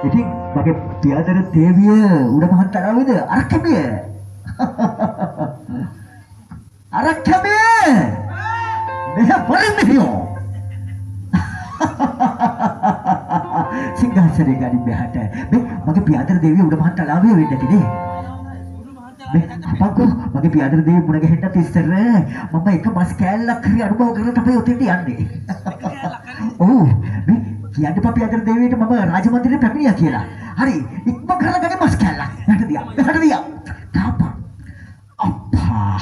ඉතින් මගේ පියාදර දේවිය උඩ මහත් තරවේද අරකමිය. අරකමිය. මෙහ පරිමියෝ. සිංහාසනේ ගනින් මෙහාට. මේ මගේ පියාදර දේවිය උඩ මහත් තලාවේ වෙන්න ඇති නේ. මේ අපංකෝ මගේ පියාදර දේවිය මුණ ගැහෙන්නත් ඉස්සර මම එක මස් කෑල්ලක් හරි අනුභව කරලා තමයි ඔතෙන්ට යන්නේ. ඔව් මේ කියන්න එපා පියාදර දේවියට මම රාජමන්දිරේ පැමිණියා කියලා. හරි ඉක්මන් කරලා ගන්නේ මස් කෑල්ලක්. මෙහාට දියා. මෙහාට දියා. කාපන්. අප්පා.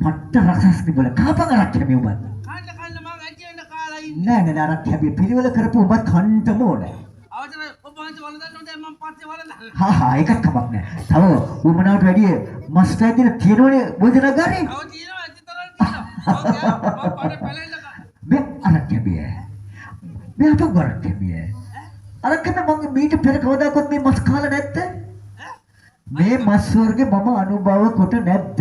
පට්ට රසස් නිබල කාපන් අරක් හැමි උඹත්. කන්න කන්න මං ඇති වෙන්න කාලා ඉන්නේ. නෑ නෑ නෑ අරක් හැමි පිළිවෙල කරපු උඹත් කන්ටම ඕනේ. අවසරයි ඔබ වහන්සේ වළඳන්න හොඳයි මං පස්සේ වළඳන්න. හා හා ඒකත් කමක් නෑ. තව උමනාවට වැඩිය මස් පැදින තියෙනවනේ භෝජනාගාරේ. තව තියෙනවා ඇති තරම් තියෙනවා. මං කෑවා මං බඩ පැලෙන්න මේ අරක් හැමිය. මේ අපං අරක් හැමිය. අරක් හැමිය මං මීට පෙර කවදාකවත් මේ මස් කාලා නැද්ද? මේ මස් වර්ගේ මම අනුභව කොට නැද්ද?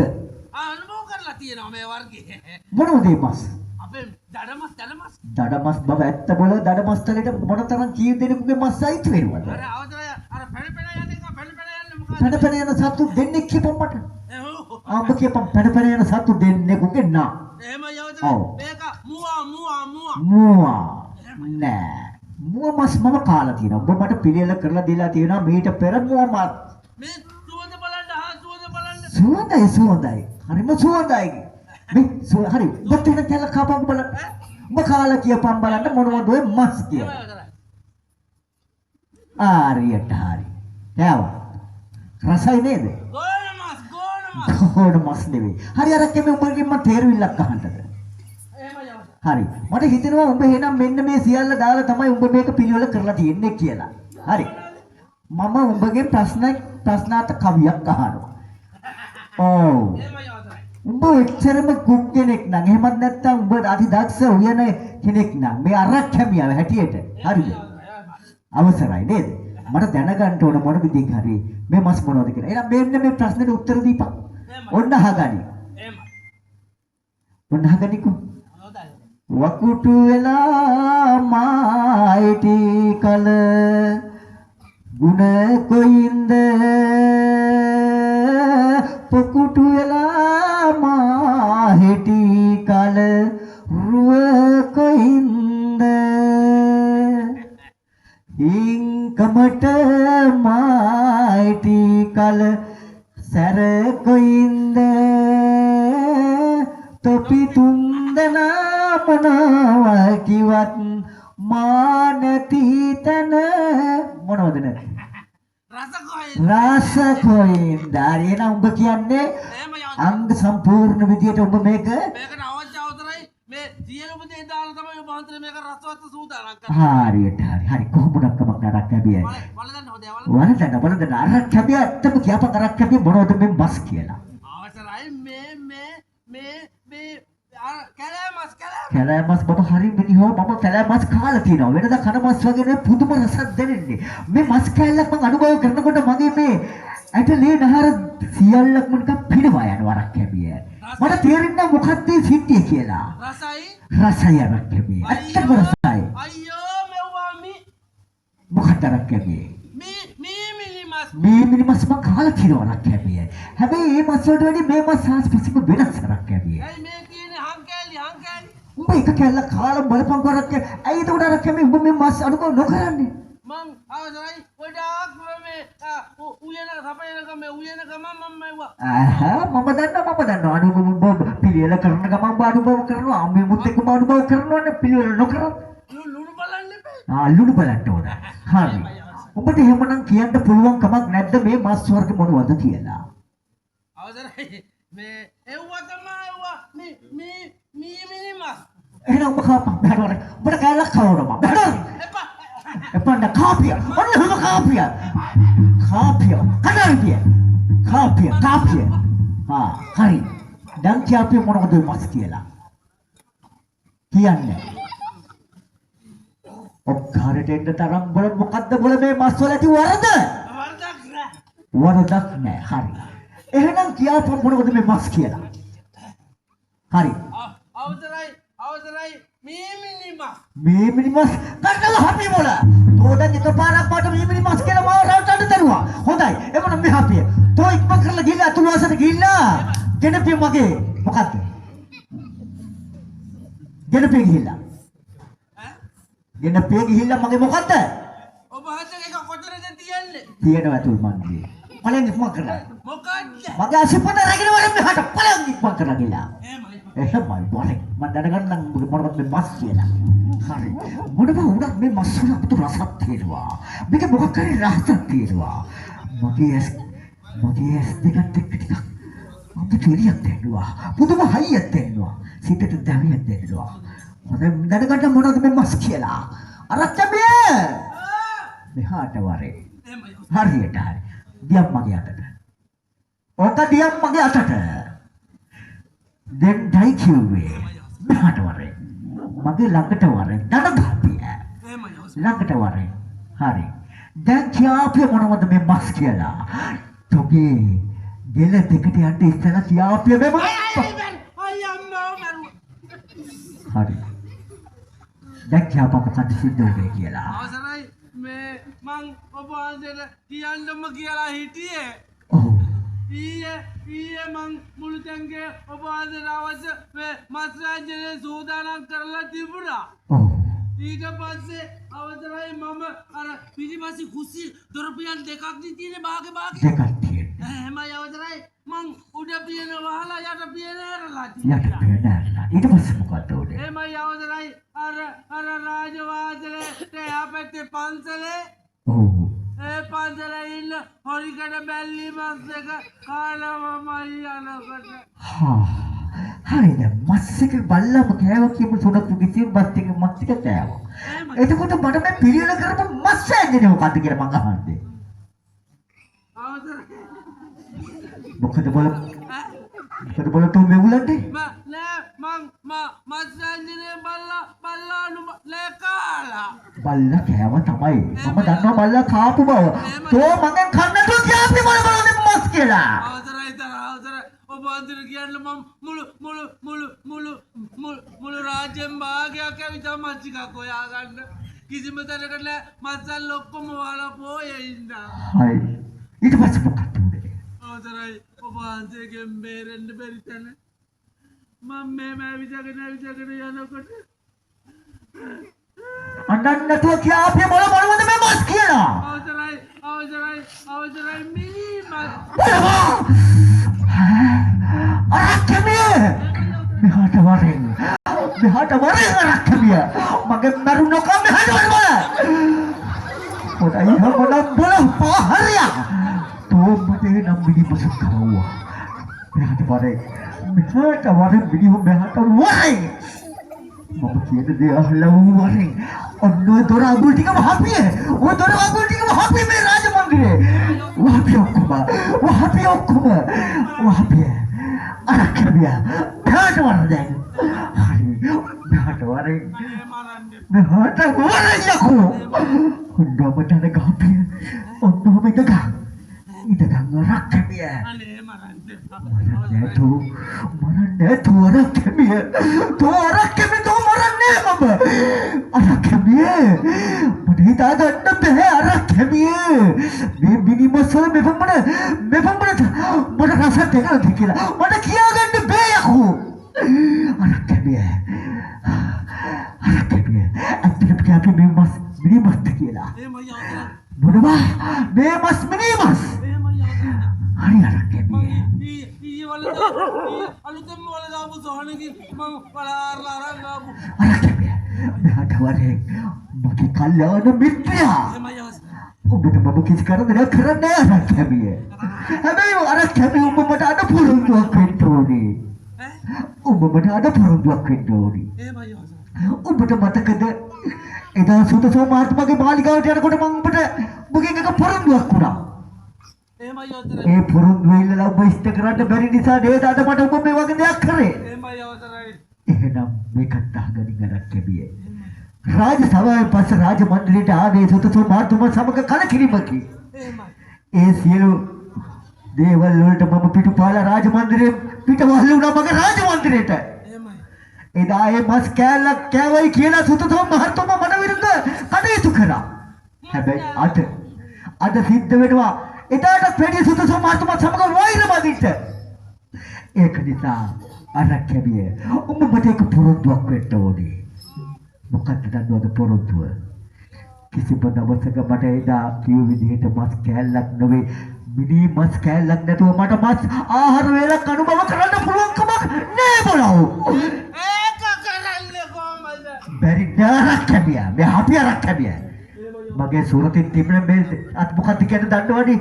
ආ අනුභව කරලා තියෙනවා මේ වර්ගේ. මොනවද මේ මස්? අපේ දඩමස් දඩමස්. දඩමස් බව ඇත්ත බොල දඩමස් තලෙට මොනතරම් කී දෙනෙකුගේ මස් අයිති වෙනවද? අර අවසරයි අර පැන පැන යන එක පැන පැන යන්නේ මොකක්ද? පැන පැන යන සත්තු දෙන්නෙක් කියපන් මට. ඔව්. ආ උඹ කියපන් පැන පැන යන සත්තු දෙන්නෙකුගේ නා. එහෙමයි අවසරයි. ඔව්. මේක මුවා මුවා මුවා. මුවා නෑ. මුව මස් මම කාලා තියෙනවා. උඹ මට පිළියෙල කරලා දීලා තියෙනවා මීට පෙර මුව මස්. මේ සුවඳ බලන්න හා සුවඳ බලන්න. සුවඳයි සුවඳයි. හරිම සුවඳයි. මේ හරි. උඹත් එහෙනම් කැල්ල කාපන් බලන්න. උඹ කාලා කියපන් බලන්න මොනවද ඔය මස් කියලා. එහෙමයි අවසරයි. ආරියට හරි. කෑවා. රසයි නේද? ගෝන මස් ගෝන මස්. ගෝන මස් නෙවෙයි. හරි අර කෙමෙ උඹගෙන් මං තේරුවිල්ලක් අහන්නද? එහෙමයි අවසරයි. හරි. මට හිතෙනවා උඹ එහෙනම් මෙන්න මේ සියල්ල දාලා තමයි උඹ මේක පිළිවෙල කරලා තියෙන්නේ කියලා. හරි. මම උඹගෙන් ප්‍රශ්නාර්ථ කවියක් අහනවා. ඔව්. එහෙමයි අවසරයි. උඹ එච්චරම කුක් කෙනෙක් නම් එහෙමත් නැත්නම් උඹ අති දක්ෂ උයන කෙනෙක් නම් මේ අරක් හැමියාව හැටියට හරිද? අවසරයි නේද? මට දැනගන්න ඕන මොන විදිහෙන් හරි මේ මස් මොනවද කියලා. එහෙනම් මෙන්න මේ ප්‍රශ්නෙට උත්තර දීපන්. ඔන්න අහගනි. එහෙමයි. ඔන්න අහගනිකෝ. හොඳයි. වකුටු වෙලා මායිටි කල ගුණ කොයින්ද පොකුටු වෙලා මාහිටි කල රුව කොයින්ද හිංකමට මාහිටි කල සැර කොයින්ද තොපි තුන්දෙනා මොනවා කිවත් මා නැති තැන මොනවද නැති? රස කොහෙන්ද? රස කොයින්ද? හරි එහෙනම් උඹ කියන්නේ එහෙමයි අවසරයි. අංග සම්පූර්ණ විදියට උඹ මේක මේකට අවශ්‍ය අවසරයි මේ සියලුම දේ දාලා තමයි ඔබ වහන්සේ මේක රසවත් සූදානම් කරන්නේ. හරියට හරි හරි කොහොමුණක් කමක් නෑ අරක් හැබියයි. වළඳන්න හොඳයි වළඳන්න වළඳන්න අරක් හැබිය ඇත්තම කියපන් අරක් හැබිය මොනවද මේ මස් කියලා. අවසරයි මේ මේ මේ මේ අර කැලෑ මස් කැලෑ කැලෑ මස් මම හරි මිනිහෝ මම කැලෑ මස් කාලා තියෙනවා. වෙනදා කන මස් වගේ නෙවෙයි පුදුම රසක් දැනෙන්නේ. මේ මස් කෑල්ලක් මං අනුභව කරනකොට මගේ මේ ඇට ලේ නහර සියල්ලක්ම නිකන් පිනවා යනවා අරක් හැබිය. මට තේරෙන්නේ නැහැ මොකක්ද මේ සිද්ධිය කියලා. රසයි. රසයි අරක් හැබිය. ඇත්තටම රසයි. අයියෝ මෙව්වා මි මොකක්ද අරක් හැබිය? මී මී මිනි මස්. මේ මිනි මස් මං කාලා තියෙනවා අරක් හැබිය. හැබැයි මේ මස් වලට වැඩිය මේ මස් ආස්පසිම වෙනස් අරක් හැබිය. ඇයි මේ තියෙන්නේ හං කෑලි හං කෑලි. උඹ එක කෑල්ලක් කාලා බලපංකෝ අරක් හැබිය. ඇයි එතකොට අරක් හැබිය උඹ මේ මස් අනුභව නොකරන්නේ? මං අවසරයි ගොඩාක් මේ උයන සපයන මේ උයන ගමන් මම මෙව්වා. ආහා මම දන්නවා මම දන්නවා අනුභව උඹ පිළිවෙල කරන ගමන් උඹ අනුභව කරනවා අම්මේ මුත් එක්ක උඹ අනුභව කරනවනේ පිළිවෙල නොකරත්. ලුණු බලන්න එපා. ආ ලුණු බලන්න ඕන. හරි. උඹට එහෙමනම් කියන්න පුළුවන් කමක් නැද්ද මේ මස් වර්ග මොනවද කියලා? අවසරයි මේ එව්වා තමයි එව්වා මේ මේ මී මිනි මස්. එහෙනම් උඹ කාපන් බෑට වර. උඹට කෑල්ලක් කවනවා මම. බෑට. එපා. එපා නෑ කාපිය. ඔන්න හොම කාපිය. කාපිය. කඩාරිපිය. කාපිය කාපිය. හා හරි. දැන් කියපිය මොනවද ඔය මස් කියලා? කියන්නේ. ඔක්කාරට එන්න තරම් බොල මොකද්ද බොල මේ මස් වල ඇති වරද? වරදක් නෑ. වරදක් නෑ. හරි. එහෙනම් කියාපන් මොනවද මේ මස් කියලා? හරි. අවසරයි අවසරයි මේ මිනි මස්. මේ මිනි මස් කන්නල හැපි මොල. තෝ දැන් එකපාරක් මට මීමිනි මස් කියලා මාව රවට්ටන්න දරුවා. හොඳයි. එමනම් මෙහා පිය. තෝ ඉක්මන් කරලා ගිහිල්ලා අතුල් වාසයට ගිහිල්ලා ගෙනපිය මගේ මොකද්ද? ගෙනපිය ගිහිල්ලා. ඈ? ගෙනපිය ගිහිල්ලා මගේ මොකද්ද? ඔබ වහන්සේ ඒක කොතනද තියන්නේ? තියෙනවා අතුල් මන්දිරේ. ඵලයන් ඉක්මන් කරලා. මොකද්ද? මගේ අසිපත රැගෙන වරෙන් මෙහාට ඵලයන් ඉක්මන් කරලා ගිහිල්ලා. එහෙමයි. එහෙමයි වරෙන්. මම දැනගන්නම් මොනවද මේ මස් කියලා. හරි. මොනවා වුණත් මේ මස් වල අපිට රසක් තියෙනවා. මේක මොකක් හරි රහසක් තියෙනවා. මගේ ඇස් දෙකත් එක්ක ටිකක් අමුතු එළියක් දැනෙනවා. පුදුම හයියක් දැනෙනවා. සිතට දැවියක් දැනෙනවා. හොඳයි, දැනගන්න මොනවද මේ මස් කියලා. අරච්චමිය මෙහාට වරේ. එහෙමයි. හරියට හරි. දියම් මගේ අතට. ඕක දියම් මගේ අතට. දෙන්නයි කිව්වේ. මෙහාට වරේ. මගේ ළඟට වරේ. දන ගහපිය. එහෙමයි. ළඟට වරේ. හරි. දැන් කියාපිය මොනවද මේ මස් කියලා. තොගේ ගෙල දෙකට යන්න ඉස්සෙල්ලා කියාපිය මේ මොනවද? අය අම්මා මරුවා. හරි. දැන් කියාපන් මොකද්ද සිද්ධ වුනේ කියලා. අවසරයි, මේ මං ඔබ වහන්සේට කියන්නම කියලා හිටියේ. ඔව්. ඊයේ ඊයේ මං මුළු තැන්ගේ ඔබ වහන්සේට අවශ්‍ය මේ මස් රාජ්‍යයේ සූදානම් කරලා තිබුණා. ඔව්. ඊට පස්සේ අවසරයි, මම අර පිටිපස්සේ කුස්සිය දොර පියන් දෙකක් නේ තියෙන්නේ බාගේ බාගේ. දෙකක් තියෙනවා. එහෙමයි අවසරයි, මං උඩ පියන වහලා යට පියන ඇරලා යට තිබුණා. පියන ඇරලා. ඊට පස්සේ මොකද්ද උනේ? එහෙමයි අවසරයි, අර අර රාජවාසලේ එහා පැත්තේ පන්සලේ, ඔව්. ඒ පන්සලේ ඉන්න හොරිකඩ බැල්ලි මස් එක කාලා මමයි යනකොට. හා හරි, දැන් මස් එක බල්ලම කෑවා කියමු. සුණක් කිසිම මස් එක මස් ටික කෑවා. එහෙමයි. එතකොට මට මේ පිළිවෙල කරපු මස් වෑංජනේ මොකද්ද කියලා මං අහන්නේ. අවසරයි. මොකද බල ඈ? මොකද බල තෝ මෙවුලන්නේ? නෑ, මං මස් වෑංජනේ බල්ලා බල්ලා නෑ කාලා. බල්ලා කෑවා තමයි. මම දන්නවා බල්ලා කාපු බව. තෝ මගෙන් කන්න නැතුව කියාපි මොන මොනවද මස් කියලා. අවසරයි තර අවසරයි, ඔබ වහන්සේට කියන්න මම මුළු මුළු මුළු මුළු මුළු මුළු රාජ්‍යෙම භාගයක් ඇවිත් මස් ටිකක් හොයාගන්න. කිසිම තැනකට නෑ, මස්සල් ඔක්කොම වහලා පෝයේ ඉන්නා. හරි. ඊට පස්සේ මොකක්ද උනේ? අවසරයි, ඔබ වහන්සේගෙන් බේරෙන්න බැරි තැන මම මෙහෙම ඇවිදගෙන ඇවිදගෙන යනකොට අඬන්න නැතුව කියාපි මොන මොනවද මේ මස් කියලා. අවසරයි අවසරයි අවසරයි, මිනි මස්. බලවා! අරක්කමිය! මෙහාට වරෙන්. මෙහාට වරෙන් අරක්කමිය. මගේ මරුණකම් මෙහාට වරෙන් බල. හොඳයි, හැමනම් බල පහරියා. තෝ මට නම් මිනි මස් කවුවා. මෙහාට වරෙන්. මෙහාට වරෙන් මිනිහෝ, මෙහාට වරෙන්. මම කියන දේ අහලා වූ වරෙන්. ඔන්න ඔය දොර අගුල් ටික වහපිය. ඔය දොර අගුල් ටික වහපිය මේ රාජ මන්දිරේ. වහපිය ඔක්කොම. වහපිය ඔක්කොම. වහපිය. අරක්කමිය. මෙහාට වර දැන්. හරි. මෙහාට වරෙන්. අනේ මරන්න. මෙහාට වරෙන් යකෝ. ඔන්නම තන ගහපිය. ඔන්නම ඉඳගන්. ඉඳගන් අරක්කමිය. අනේ මරන්න. මරන්නේ නැතු, මරන්නේ නැතු අරක්කමිය. තෝ අරක්කමිය, තෝ මරන්නේ මම. අරක්කමිය, මට හිතා ගන්න බැහැ අරක්කමිය. මේ මිනි මස් වල මෙපමණ මෙපමණ මට රසක් දැකලාද කියලා මට කියා ගන්න බෑ යකෝ. අරක්කමිය, අරක්කමිය, ඇත්තටම අපි මේ මස් මිනි මස්ද කියලා? එහෙමයි අවසරයි. මොනවා, මේ මස් මිනි මස්? එහෙමයි අවසරයි. හරි අරක්කමිය. මං ඊයේ ඊයේ වල ඊයේ අලුතෙන්ම වල දාපු සොහනකින් මං වල ආරලා අරන් ආපු. අරක්කමිය, මෙහාට වරෙන් මගේ කල්යාණ මිත්‍රයා. එහෙමයි අවසරයි. ඔබට මම කිසි කරදරයක් කරන්නේ නැහැ අරක්කමිය. හැබැයි අරක්කමිය, ඔබ මට අද පොරොන්දුවක් වෙන්න ඕනේ. ඈ? ඔබ මට අද පොරොන්දුවක් වෙන්න ඕනේ. එහෙමයි අවසරයි. ඔබට මතකද එදා සුතසෝ මහත්මයාගේ මාලිගාවට යනකොට මං ඔබට ඔබගෙන් එක පොරොන්දුවක් වුණා. එහෙමයි අවසරයි. ඒ පොරොන්දුව ඉල්ලලා ඔබ ඉෂ්ට කරන්න බැරි නිසා නේද අද මට ඔබ මේ වගේ දෙයක් කරේ? එහෙමයි අවසරයි. එහෙනම් මේකත් අහගනින් අරක්කමිය. රාජ සභාවෙන් පස්සේ රාජ මණ්ඩලයට ආවේ සුතසෝ මහත්මයා සමග කලකිරීමකි. එහෙමයි. ඒ සියලු දේවල් වලට මම පිටුපාලා රාජ මන්දිරේ පිටවහල් වුණා මගේ රාජ මන්දිරේට. එහෙමයි. එදා ඒ මස් කෑල්ලක් කෑවයි කියලා සුතසෝ මහත්මයා මට විරුද්ධ කටයුතු කළා. හැබැයි අද අද සිද්ධ වෙනවා එදාටත් වැඩිය සුදුසු මහත්මයා සමග වෛර බඳින්න. ඒක නිසා අරක් කැමිය උඹ මට එක පොරොන්දුවක් වෙන්න ඕනේ. මොකක්ද දන්නවද පොරොන්දුව? කිසිම දවසක මට එදා කිව් විදිහට මස් කෑල්ලක් නෙවෙයි, මිනි මස් කෑල්ලක් නැතුව මට මස් ආහාර වේලක් අනුභව කරන්න පුළුවන් කමක් නෑ බලව. ඒක කරන්නේ කොහමද? බැරි නෑ අරක් කැමියා. මේ අපි අරක් කැමියා. මගේ සුරතින් තිබෙන මේ අත් මොකක්ද කියන්නේ දන්නවනේ.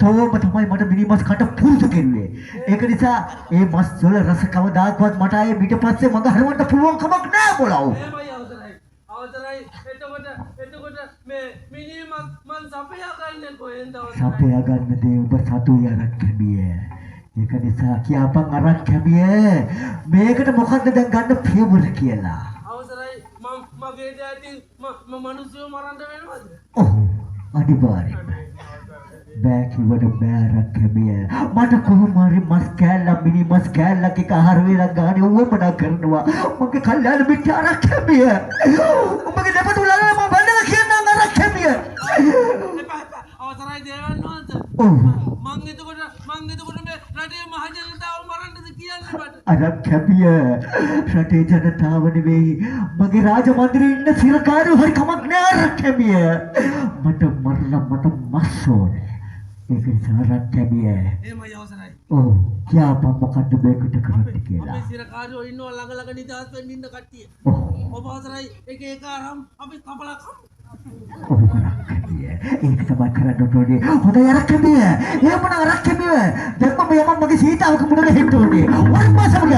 තෝම තමයි මට මිනි මස් කට පුරුදු කෙරුවේ. ඒක නිසා ඒ මස් වල රස කවදාකවත් මට ආයේ ඊට පස්සේ මග හරවන්න පුළුවන් කමක් නෑ බලව. එහෙමයි අවසරයි. අවසරයි. එතකොට එතකොට මේ මිනි මස් මං සපයා ගන්නේ කොහෙන්ද අවසරයි? සපයා ගන්න දේ ඔබ සතුයි අරක් කැමිය. ඒක නිසා කියාපන් අරක් කැමිය, මේකට මොකද්ද දැන් ගන්න පියවර කියලා. අවසරයි, මං මගේ දෑතින් මම මිනිස්සුව මරන්න වෙනවද? ඔව්, අනිවාර්යෙන්ම. බෑ කිව්වට බෑ අරක් කැමිය. මට කොහොම හරි මස් කෑල්ලක්, මිනි මස් කෑල්ලක් එක ආහාර වේලක් ගානේ උවමනා කරනවා. මගේ කල්යාණ මිත්‍ර අරක් කැමිය. උඹගේ දෙපතුල අල්ලලා මම වැඳලා කියන්නම් අරක් කැමිය. එපා එපා. අවසරයි දේවන් වහන්සේ. ඔව්. මං එතකොට මේ රටේ මහ ජනතාව මරන්නද කියන්නේ මට? අරක් කැමිය, රටේ ජනතාව නෙවෙයි, මගේ රාජ මන්දිරේ ඉන්න සිරකාරයෝ හරි කමක් නෑ අරක් කැමිය. මට මරලා මට මස් ඕනේ. ඒක නිසා අරක් කැමිය. එහෙමයි අවසරයි. ඔව්, කියාපන් මොකද්ද මේකට කරන්න කියලා. අපේ සිරකාරයෝ ඉන්නවා ළඟ ළඟ නිදහස් වෙන්න ඉන්න කට්ටිය. ඔව්. ඔබ අවසරයි, එක එක අරන් අපි කපලා කමු. ඔව් අරක් කැමිය. ඒක තමයි කරන්න ඕනේ. හොඳයි අරක් කැමිය. එහෙමනම් අරක් කැමිය, දැන් මම යමන් මගේ සීතාවක මුණ ගැහෙන්න ඕනේ. ඔන්න සමග.